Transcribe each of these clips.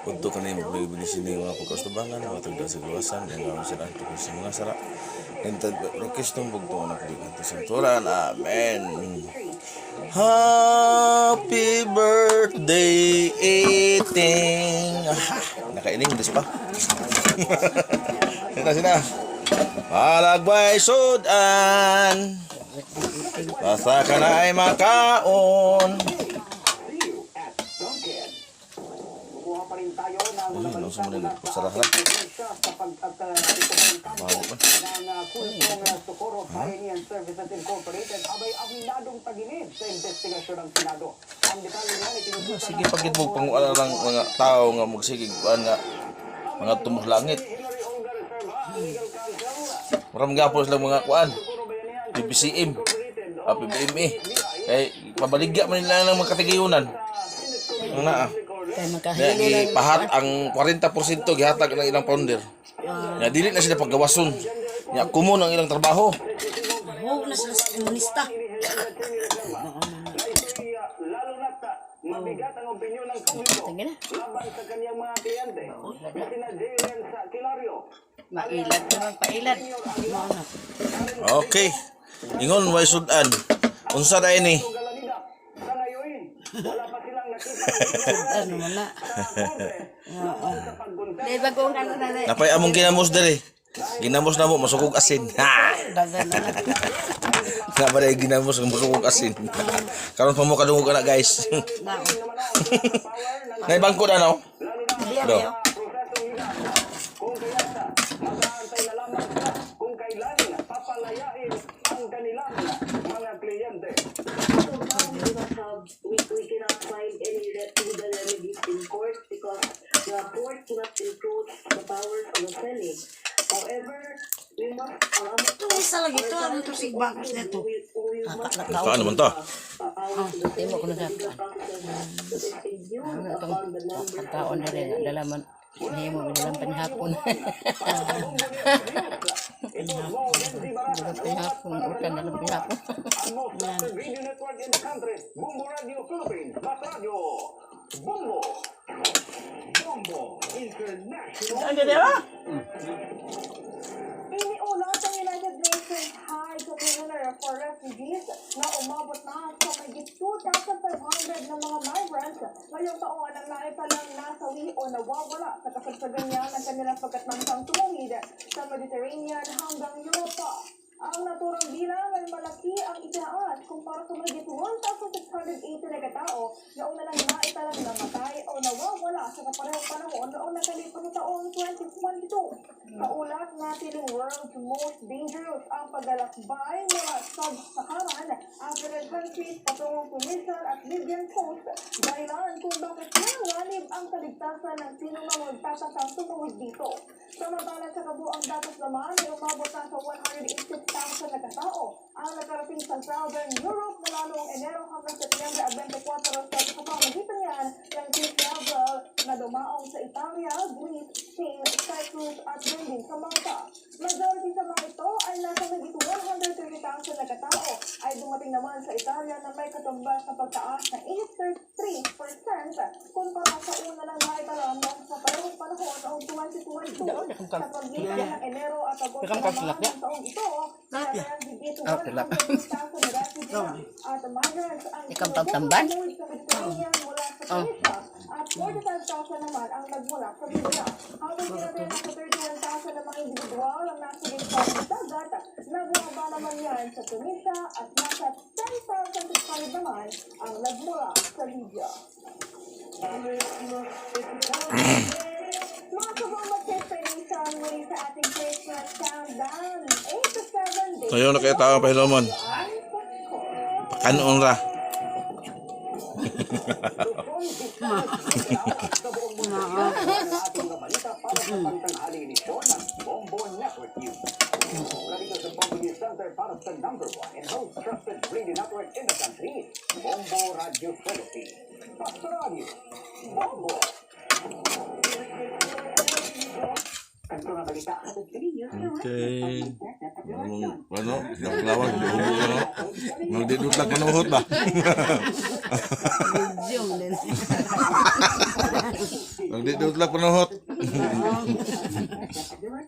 Udto kanimo binisini mga pagkastubangan, mga tagda sa gawasan, ang gamit sila tukol sa mga sala. Hintad Kristong bugto na kuligan sa turan. Amen. Happy birthday, Iting! Aha, naka-English pa. Sina, sina. Palagbay sudan. Basta ka na ay makaon. Uy, ano sa mga nagpasarahan? Bago pa. Socorro Pioneer Services Incorporated abay aminadong tagilid sa investigasyon ng Senado. Ang detalye niyan ay tinutukan Sige, pagit mo panguala lang mga tao nga magsigig kuan nga mga tumos langit. Hillary Olga Reserva, legal counsel, Maram gapon sila mga kuan. Socorro Bayanihan PPCM, ah, PBME. Kay pabaligya man nila ng mga katigayunan. Ang naa. Kay Kaya makahilo lang. gipahat ang 40% gihatag ng ilang founder. Nga dili na sila paggawason. Nya kumon ang ilang trabaho. Huwag na sila sa komunista. Lalo na't mabigat ang opinyon ng publiko Sige na. laban sa kanyang mga kliyente na sina Jalen sa Kilario. Mailad naman, pailad. Mao na. Okay. Ingon way sudan. Unsa dai ni? Galanida, sa ngayon, wala pa silang nakita Ano man na. sa paggunta Dahil bagong ano na na. Napay among ginamos diri. Ginamos na mo masukog asin. Ha. Dagan na na. Na ba dai ginamos nga masukog asin. Karon pa mo kadungog ana, guys. Nao. Nay bangko na no. Diya Do. kayo. prosesong legal. Kung kaya sa mag-aantay na lamang sila kung kailan papalayain ang kanilang mga kliyente. So far, we do not have, we cannot find any legal remedies in court because the court cannot encroach the powers of the Senate. However, we must, Ito isa lagi ito. Ano to sig bakos nito? we must Kaan naman to? Timo ko na dapat. Ano Itong pagkaon na rin. Dalaman. Hindi mo bilang panihapon. Dalam panihapon. Utan dalam panihapon. Ang most trusted radio network in the country, Bombo Radio Philippines, Bas Radio, Bombo, Bombo International. Iniulat ng United Nations High Commissioner for Refugees na umabot na sa mahigit 2,500 na mga migrants ngayong taon ang naipalang nasawi o nawawala sa kasagsagan niya ng kanilang pagkatmansang tumawid sa Mediterranean hanggang Europa. Ang naturang bilang ay malaki ang itinaas kumpara sa mahigit 1,680 na katao na una nang naitalang namatay o nawawala sa kaparehong panahon noong nakalipas na taong 2022. Kaulat natiling world's most dangerous ang paglalakbay mula Sub-Saharan African countries patungong Tunisian at Libyan coast, dahilan kung bakit nanganib ang kaligtasan ng sino mang magtatakang tumawid dito. Samantala, sa kabuang datos naman ay umabot na sa 186,000 na katao ang nakarating sa Southern Europe mula noong Enero hanggang Setyembre 24 sa pamamagitan yan ng sea travel na dumaong sa Italia, Greece, Spain, Cyprus at din sa Malta. Majority sa mga ito ay nasa mahigit 130,000 na katao ay dumating naman sa Italia na may katumbas na pagtaas na 83% kumpara sa una lang naitala noong sa parehong panahon noong 2022. Sa pagitan ng Enero at Agosto naman ng taong ito, higit 100,000 refugees at migrants ang Ikaw pagtamban? tumawid sa Mediterranean mula sa Tunisia at 45,000 naman ang nagmula sa Libya. Habang tinataya sa 31,000 na mga individual ang nasa gitna ng dagat, na bumaba naman yan sa Tunisia at nasa 10,600 naman ang nagmula sa Libya. Mga kabomba, explanation muli sa ating Christmas countdown. 8 to 7 days. Tayo na kaya tao pahiloman. Ang Pasko. Kanon ra. Sa buong mundo, ang ating mga balita para sa pangtanghaling edisyon ng Bombo Network News. Mula dito sa Bombo News Center para sa number one and most trusted radio network in the country, Bombo Radio Philippines. Basta Radio, Bombo! Okay. Anong, ano? Lawan, hubo ano? Magdidot lang manuhot ba? Zoom din. Di daw lang panuhot.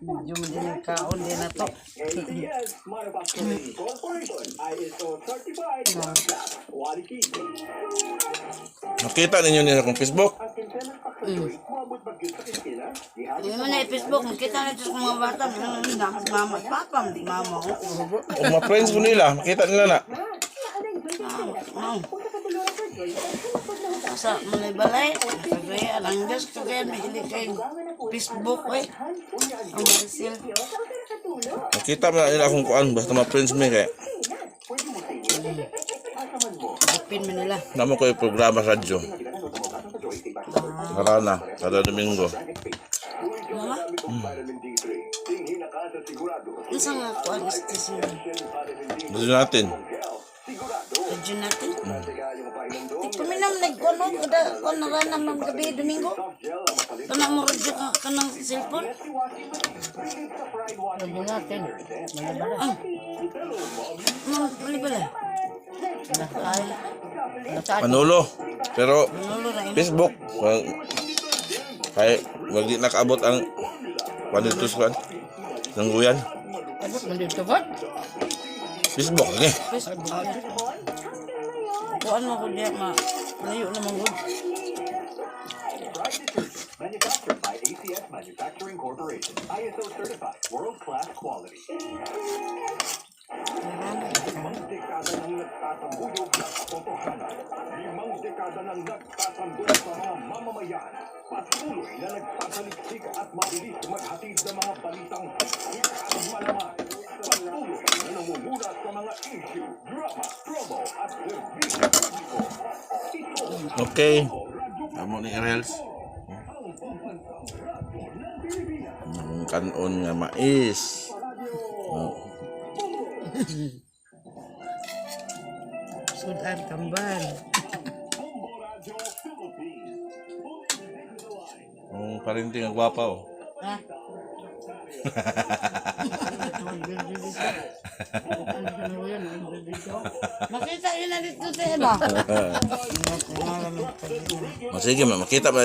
Medyo mo din ang kaon din na to. ACS Manufacturing Corporation, ISO certified, world-class quality. Nakita ninyo niya akong Facebook. Hindi mo na i-Facebook, makita na ito sa mga bata. Mama, papa, mama ko. O mga friends ko nila, makita nila na. Sa mga balay, kagaya, ang Diyos, kagaya, may hindi kay Facebook, eh. Ang Maricel. Makita mo na nila akong kuan basta mga friends mi kay Open mo nila. namo ko yung programa sa radyo. Harana, kada Domingo. Mama? Unsa nga kuan station? Gusto natin. Radyo natin? Di kami nam nagkuan no, kada kuan na rana man gabi Domingo. Kanang mo radyo ka kanang cellphone. Radyo natin. Mga Ah. Ma'am, bali bala. Ay, nasa Panulo. Pero Manulo ra imo. Facebook, wag kay wag di nakaabot ang kuan dito sa kuan. Nangguyan. Abot man dito ba? Facebook eh. Facebook. Kuan mo ko diya ma. Layo naman gud. Pride detergent, manufactured by ACS Manufacturing Corporation, ISO certified, world-class quality. Limang dekada nang nagtatambuyog ng katotohanan. 5 dekada nang nagtatanggol sa mga mamamayan. Patuloy na nagsasaliksik at mabilis maghatid ng mga balitang siksik at malaman. Patuloy na namumuna sa mga issue, drama, promo at serbisyo publiko. Ito Okay. Amo ni Rels. Ang kanon nga mais. Oh. Sudan tambal. Ang parinting ang gwapa oh. Ha? Makita yun na dito sa iba. Sige, makita ba.